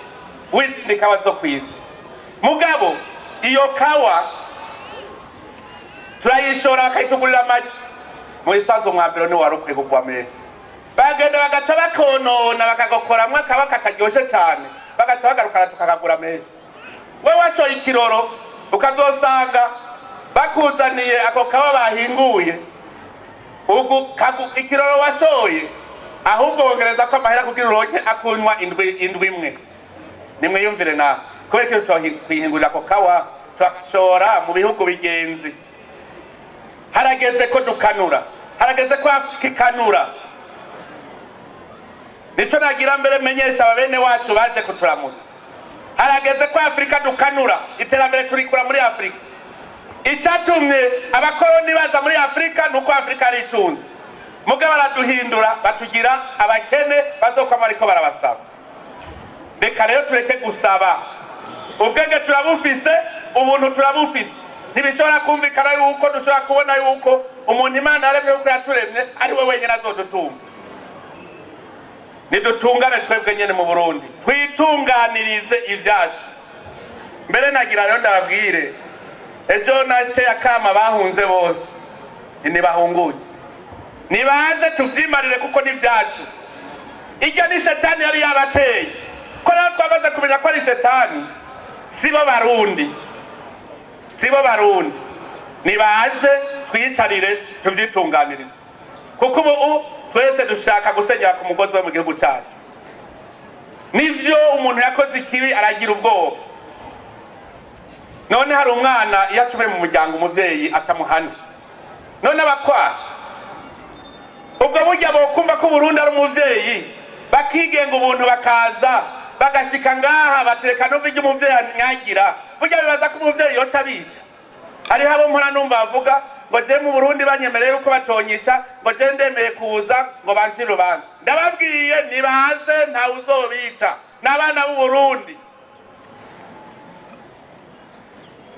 w'izindi kawa zo kw'isi. Mugabo iyo kawa turayishora, bakayitugurira amagi. Mu isanzu umwambiro ni wari ukwiye kugwa menshi. Bagenda bagaca bakonona, bakagokoramwo akaba kataryoshe cyane, bagaca bagarukana tukakagura menshi. We washoye ikiroro, ukazosanga bakuzaniye ako kawa bahinguye. Ugu ikiroro washoye, ahubwo wongereza ko amahera kugira uronke akunywa indwi imwe. Nimwiyumvire nawe, kubera ko kwihingurira ako kawa turashora mu bihugu bigenzi. Harageze ko dukanura, harageze ko Afurika ikanura. Nico nagira mbere menyesha aba bene wacu baje kuturamutsa: harageze ko Afurika dukanura. Iterambere turikura muri Afurika. Icyatumye abakoroni baza muri Afurika ni uko Afurika ari itunze. Mugabo baraduhindura, batugira abakene, bazokwama ariko barabasaba. Reka rero tureke gusaba. Ubwenge turabufise, ubuntu turabufise. Ntibishobora kumvikana yuko dushobora kubona yuko umuntu Imana yaremye, yuko yaturemye, ari we wenyine azodutunga. Nidutungane twebwe nyene mu Burundi, twitunganirize ibyacu. Mbere nagira rero ndababwire, ejo nateye akama bahunze bose, ntibahunguye, nibaze tuvyimarire, kuko ni ibyacu. Iryo ni shetani yari yabateye. Ko rero twamaze kumenya ko ari shetani, sibo Barundi, sibo Barundi, nibaze twiyicarire tuvyitunganirize, kuko ubu twese dushaka gusenyera ku mugozi wo mu gihugu cyacu. Nivyo, umuntu yakoze ikibi aragira ubwoba. None hari umwana iyo acume mu muryango, umuvyeyi atamuhana, none abakwasa ubwo burya bokumva ko Burundi ari umuvyeyi, bakigenga ubuntu, bakaza bagashika ngaha, batereka numva iryo umuvyeyi anyagira. Burya bibaza ko umuvyeyi yoca abica. Hariho abo mpora numva bavuga ngo je mu Burundi banyemereye yuko batonyica, ngo je ndemeye kuza ngo bancire urubanza. Ndababwiye, nibaze, ntawe uzobica, n'abana b'u Burundi.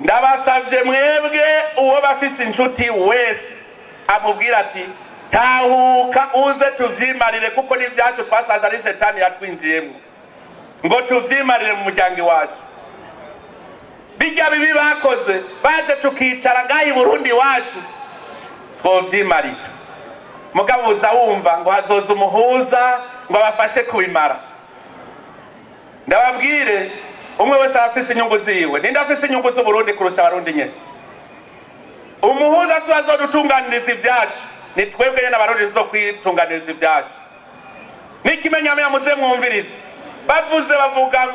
Ndabasavye mwebwe, uwo bafise inshuti wese amubwira ati: "Tahuka uze tuvyimarire, kuko n'ivyacu twasanze ari shetani yatwinjiyemwo, ngo tuvyimarire mu muryango iwacu." Bijya bibi bakoze, baje tukicara ngaha i Burundi iwacu, twovyimarira. Mugabo uza wumva ngo hazoza umuhuza ngo abafashe kubimara. Ndababwire, umwe wese arafise inyungu ziwe. Ninde afise inyungu z'Uburundi kurusha Abarundi nyene? Umuhuza si azodutunganiriza ivyacu, ni twebwe nyene Abarundi tuzokwitunganiriza ivyacu. N'ikimenyamenya, muze mwumvirize, bavuze, bavuga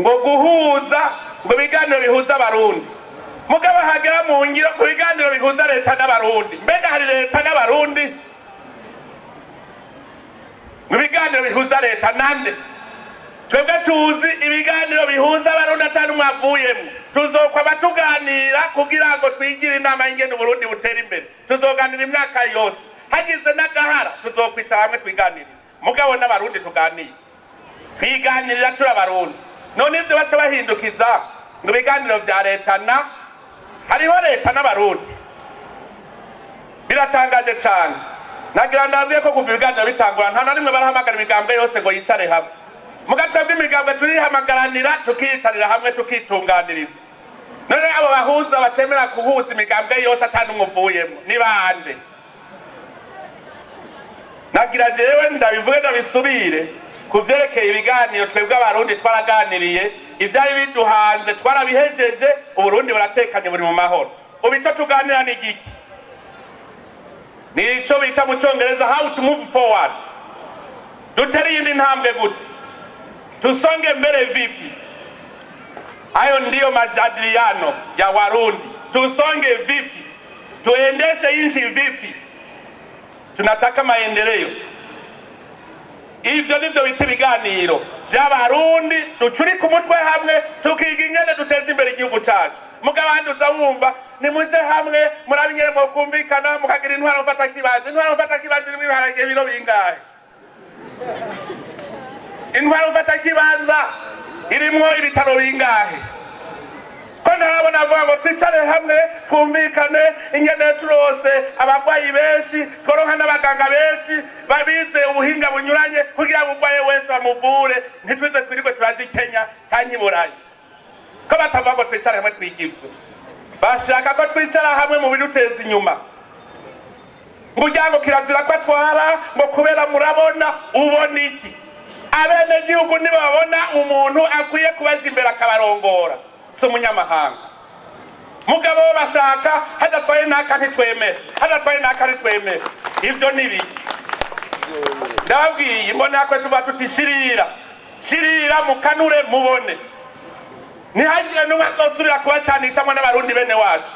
ngo guhuza, ngo ibiganiro bihuza Abarundi. Mugabo hagera mu ngiro, ku biganiro bihuza leta n'Abarundi. Mbega hari leta n'Abarundi? Ngo ibiganiro bihuza leta nande? Twebwe tuzi ibiganiro bihuza Abarundi atari mwavuyemo. Tuzokwama tuganira kugira ngo twigire inama y'ingene Uburundi butera imbere. Tuzoganira imyaka yose, hagize n'agahara tuzokwicara hamwe twiganirire. Mugabo n'Abarundi tuganire, twiganirira turi Abarundi. None ivyo baca bahindukiza ngo ibiganiro vya leta, na hariho leta n'Abarundi, biratangaje cane. Nagira ndabwiye ko kuva ibiganiro bitangura nta na rimwe barahamagara imigambwe yose ngo yicare hamwe. Muga twebwe imigambwe turihamagaranira, tukiyicarira hamwe, tukitunganiriza. None abo bahuza batemera kuhuza imigambwe yose ata n'umwe uvuyemo ni bande? Nagira jewe ndabivuge, ndabisubire ku vyerekeye ibiganiro. Twebwe Abarundi twaraganiriye, ivyari biduhanze twarabihejeje. Uburundi buratekanye, buri mu mahoro. Ubu ico tuganira ni igiki? Ni ico bita mu Congereza "how to move forward". Dutere iyindi ntambwe gute? Tusonge mbele vipi? Hayo ndiyo majadiliano ya Warundi. Tusonge vipi? Tuendeshe nchi vipi? Tunataka maendeleo. Ivyo nivyo bita ibiganiro vy'Abarundi. Ducurika umutwe hamwe, tukiga ingene duteza imbere igihugu cacu. Mugabo ahandi uza wumva nimuje hamwe, murabe ingene mwokumvikana, mukagira intwaro mfata kibanza. Intwaro mfata kibanza irimwo ibiharage biro bingahe? Intwaro mfata kibanza irimwo ibitaro bingahe? Ko ntarabona avuga ngo twicare hamwe, twumvikane ingene turose abagwayi benshi, tworonka n'abaganga benshi babize ubuhinga bunyuranye, kugira ngo urwaye wese bamuvure, ntitwize twirirwe turaja i Kenya canke i Burayi. Ko batavuga ngo twicare hamwe twige ivyo? Bashaka ko twicara hamwe mu biduteza inyuma. Ngo urya ngo kirazira ko atwara, ngo kubera murabona. Ubona iki? Abenegihugu nibabona umuntu akwiye kubaja imbere akabarongora, si umunyamahanga. Mugabo bo bashaka hadatwaye naka ntitwemere, hadatwaye naka ntitwemere. Ivyo ni biki? Ndababwiye, imbona ko tuva tuti shirira, shirira, mukanure mubone, ntihagire n'umwe azosubira kubacanishamwo n'Abarundi bene wacu.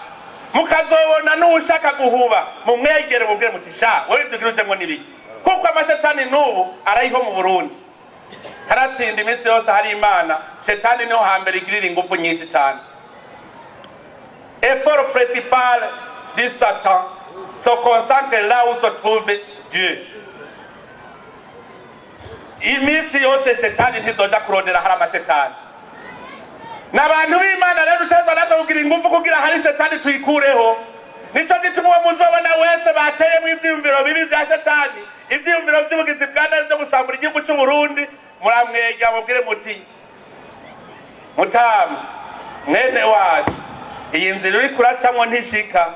Mukazobona n'uwushaka guhuba, mumwegere, mubwire muti: "Sha wewe, ivyo ugira ujemwo n'ibiki?" Kuko amashetani n'ubu arayiho mu Burundi, karatsinda. Iminsi yose hari Imana, shetani niho hambere igirira ingufu nyinshi cyane. Effort principal du Satan se concentre là où se trouve Dieu. Iminsi yose shetani ntizoja kurondera hari amashetani. N'abantu b'Imana rero uteza natwe kugira ingufu kugira hari shetani tuyikureho. Nico gituma uwo muzobona wese bateyemo ivyiyumviro bibi vya shetani, ivyiyumviro vy'ubugizi bwa nabi vyo gusambura igihugu c'Uburundi, muramwegera, mubwire muti: "Mutamu mwene wacu, iyi nzira uri kuracamwo ntishika."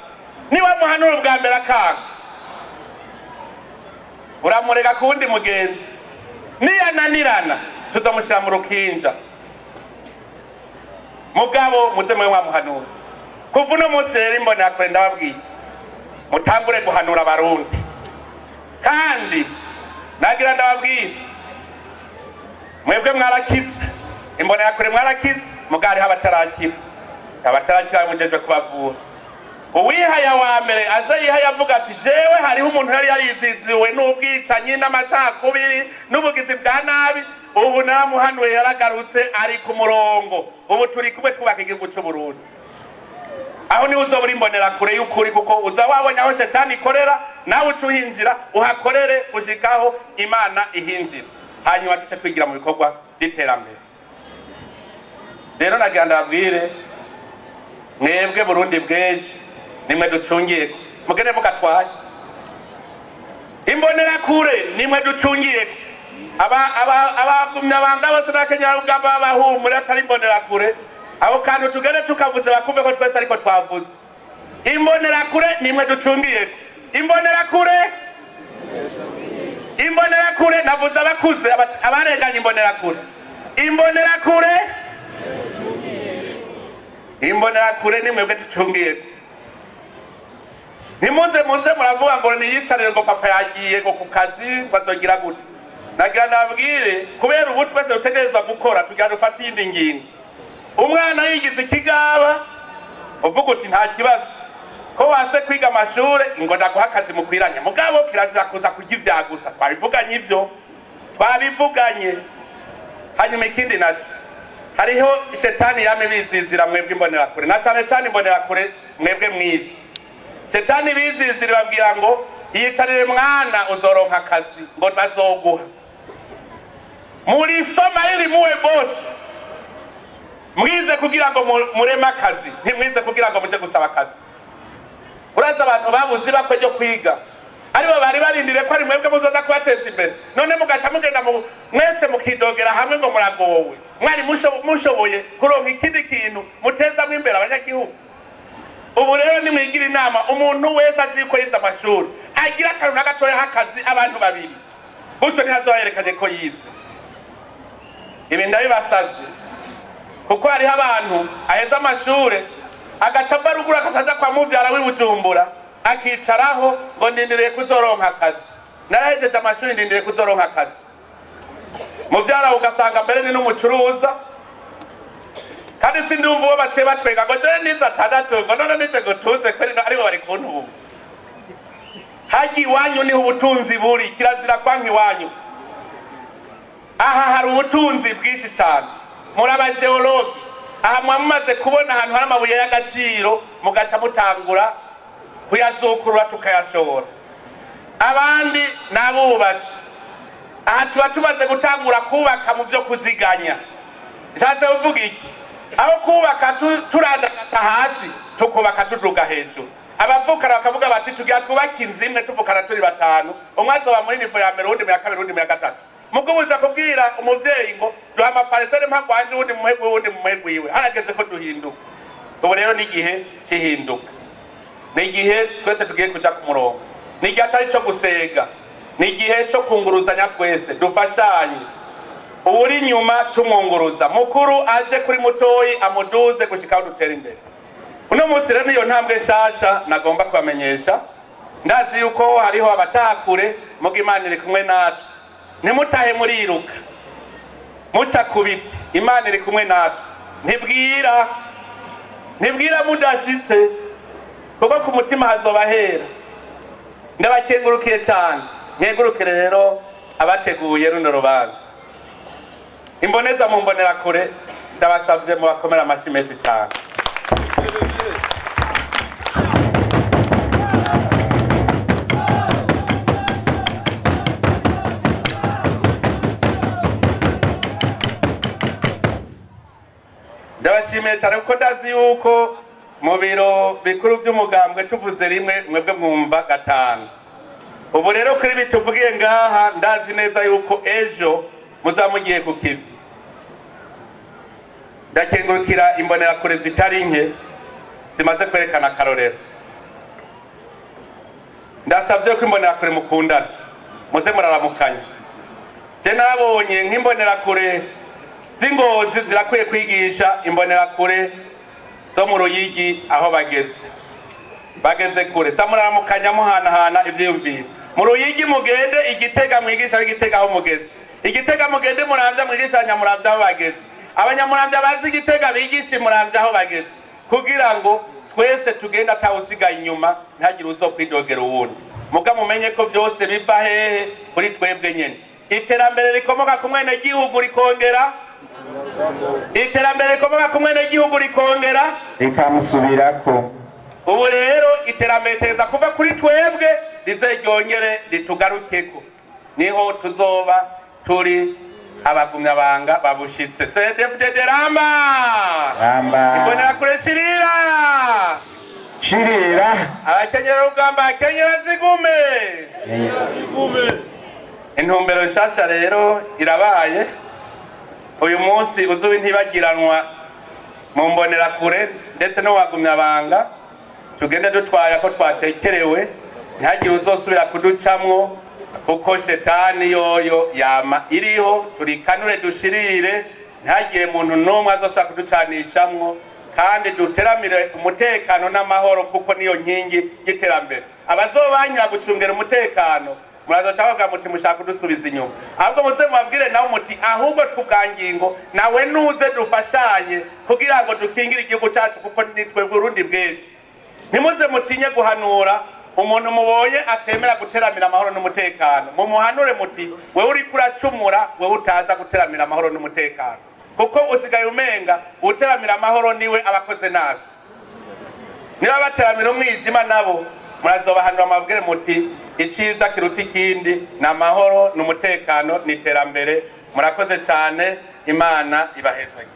Niba muhanura ubwa mbere akanga, uramureka ku wundi mugenzi. Niyananirana, tuzamushyira mu rukinja. Mugabo muze mwe mwamuhanura. Kuva uno munsi rero, Imbonerakure, ndababwiye, mutangure guhanura Abarundi. Kandi nagira ndababwire, mwebwe mwarakize, Imbonerakure mwarakize, mugabo hariho abatarakira. Abatarakira mujejwe kubavura. Uwihaya wa mbere aze yihaya, avuga ati: "Jewe hariho umuntu yari yariziziwe n'ubwicanyi n'amacakubiri n'ubugizi bwa nabi, ubu naramuhanuye, yaragarutse, ari ku murongo, ubu turi kumwe twubaka igihugu c'Uburundi." Aho niho uzoba uri imbonerakure y'ukuri, kuko uza wabonye aho shetani ikorera, nawe uca uhinjira uhakorere gushikaho Imana ihinjira, hanyuma duce twigira mu bikorwa vy'iterambere. Rero nagira ndababwire, mwebwe Burundi bw'ejo, nimwe ducungiyeko. Mugende mugatwaye Imbonerakure, nimwe ducungiyeko. Abagumya banga bose n'abakenyarugamba b'abahumure atari Imbonerakure. Abo kantu tugende tukavuze, bakumve ko twese ariko twavuze. Imbonerakure, nimwe ducungiyeko. Imbonerakure, Imbonerakure, navuze abakuze, abarenganye. Imbonerakure, Imbonerakure, Imbonerakure, nimwebwe ducungiyeko. Ntimuze muze muravuga ngo niyicarire, ngo papa yagiye, ngo ku kazi, ngo azogira gute. Nagira nabwire, kubera ubu twese dutegerezwa gukora, tugira dufate iyindi ngingo. Umwana yigize ikigaba, uvuga uti: "Nta kibazo, ko wase kwiga amashure, ngo ndaguha akazi mukwiranye." Mugabo kirazira kuza kurya ivya gusa. Twabivuganye ivyo, twabivuganye. Hanyuma ikindi naco, hariho shetani yame bizizira mwebwe imbonerakure, na cane cane imbonerakure mwebwe mwize. Shetani bizizira ibabwira ngo yicarire mwana uzoronka akazi, ngo bazoguha. Murisoma ili muwe bosi. Mwize kugira ngo mureme akazi, ntimwize kugira ngo muje gusaba akazi. Uraza abantu babuze ibakwe ryo kwiga, aribo bari barindiriye ko ari mwebwe muzoza kubateza imbere, none mugaca mugenda mwese mukidogera hamwe ngo muragowe. Mwari mushoboye kuronka ikindi kintu mutezamwo imbere abanyagihugu. Ubu rero nimwigira inama, umuntu wese azi ko yize amashuri agira akantu na gatoya k'akazi abantu babiri, gutyo ntihazoba yerekanye ko yize. Ibi ndabibasavye kuko hariho abantu aheza amashure agaca ava ruguru agaca aja kwa muvyara w'i Bujumbura akicaraho ngo ndindiriye kuzoronka akazi, narahejeje amashuri ndindiriye kuzoronka akazi. Muvyara ugasanga mbere ni n'umucuruza, kandi sindumva uwo baciye batwenga ngo jewe nize 6 ngo none nize ngo tuze kweri, aribo bari kuntunga. Harya iwanyu niho ubutunzi buri, kirazira kwanka iwanyu. Aha hari ubutunzi bwinshi cane, muri abageologi aha muba mumaze kubona ahantu hari amabuye y'agaciro, mugaca mutangura kuyazukurura tukayashora. Abandi ni abubatsi, aha tuba tumaze gutangura kubaka mu vyo kuziganya. Nshatse kuvuga iki? Aho kubaka turandagata hasi, tukubaka tuduga hejuru. Abavukana bakavuga bati tugira twubake inzu imwe tuvukana turi 5, umwe azoba muri nivo ya mbere, uwundi mu ya kabiri, uwundi mu ya gatatu. Mugabo uza kubwira umuvyeyi ngo duha amaparisere mpa gwanje, uwundi mumuhe gwiwe, uwundi mumuhe gwiwe. Harageze ko duhinduka. Ubu rero ni igihe c'ihinduka, ni igihe twese tugiye kuja ku murongo, ni igihe atari ico gusega, ni igihe co kunguruzanya twese dufashanye. Uwuri inyuma tumwunguruza, mukuru aje kuri mutoyi amuduze gushika aho dutera imbere. Uno munsi rero niyo ntambwe nshasha nagomba kubamenyesha. Ndazi yuko hariho abatakure, muga Imana iri kumwe natwe. Ntimutahe muriruka muca ku biti, Imana iri kumwe natwe. Ntibwira, ntibwira mudashitse, kuko ku mutima hazoba hera. Ndabakengurukiye cyane, nkengurukire rero abateguye runo rubanza. Imboneza mu mbonerakure, ndabasavye mubakomere amashyi menshi cyane. Ndabashimiye cyane kuko ndazi yuko mu biro bikuru by'umugambwe tuvuze rimwe mwebwe mwumva 5. Ubu rero kuri ibi tuvugiye ngaha, ndazi neza yuko ejo muzamugiye ku kivi. Ndakengurukira imbonerakure zitari nke zimaze kwerekana akarorero. Ndasavye ko imbonerakure mukundana, muze muraramukanya. Je nabonye nk'imbonerakure z'Ingozi zirakwiye kwigisha imbonerakure zo mu Ruyigi aho bageze. Bageze kure, za muraramukanya muhanahana ivyiyumviro. Mu Ruyigi mugende Igitega mwigisha ab'Igitega aho mugeze. Igitega mugende Muramvya mwigisha abanyamuramvya aho bageze. Abanyamuramvya bazi Igitega bigisha Muramvya aho bageze. Kugira ngo twese tugende atawusigaye inyuma, ntihagire uzokwidogera uwundi. Muga mumenye ko vyose biva hehe? Kuri twebwe nyene. Iterambere rikomoka ku mwenegihugu rikongera, iterambere rikomoka ku mwenegihugu rikongera rikamusubirako. Ubu rero iterambere ritereza kuva kuri twebwe rize ryongere ritugarukeko, niho tuzoba turi abagumyabanga babushitse. CNDD-FDD ramba! Ramba! Imbonerakure shirira! Shirira! Abakenyera rugamba, akenyera zigume! Intumbero nshasha rero irabaye. Uyu munsi uzuba ntibagiranwa mu mbonerakure ndetse no wagumyabanga. Tugende dutwara ko twatekerewe, ntihagire uzosubira kuducamwo, kuko shetani yoyo yama iriho. Turikanure dushirire, ntihagire muntu n'umwe azosubira kuducanishamwo, kandi duteramire umutekano n'amahoro, kuko niyo nkingi y'iterambere. Abazobanyura gucungera umutekano murazoca bavuga muti mushaka kudusubiza inyuma, ahubwo muze mubabwire nawe muti ahubwo twubwangingo nawe nuze dufashanye kugira ngo dukingire igihugu cyacu, kuko nitwe Burundi bweze. Ntimuze mutinye guhanura Umuntu mubonye atemera guteramira amahoro n'umutekano, mumuhanure muti: "Wewe uriko uracumura, wewe utaza guteramira amahoro n'umutekano," kuko usigaye umenga uteramira amahoro niwe abakoze nabi. Niba bateramira umwijima nabo murazobahanura, mabwire muti: "Iciza kiruta ikindi ni amahoro, ni umutekano, ni iterambere." Murakoze cyane, Imana ibahezage.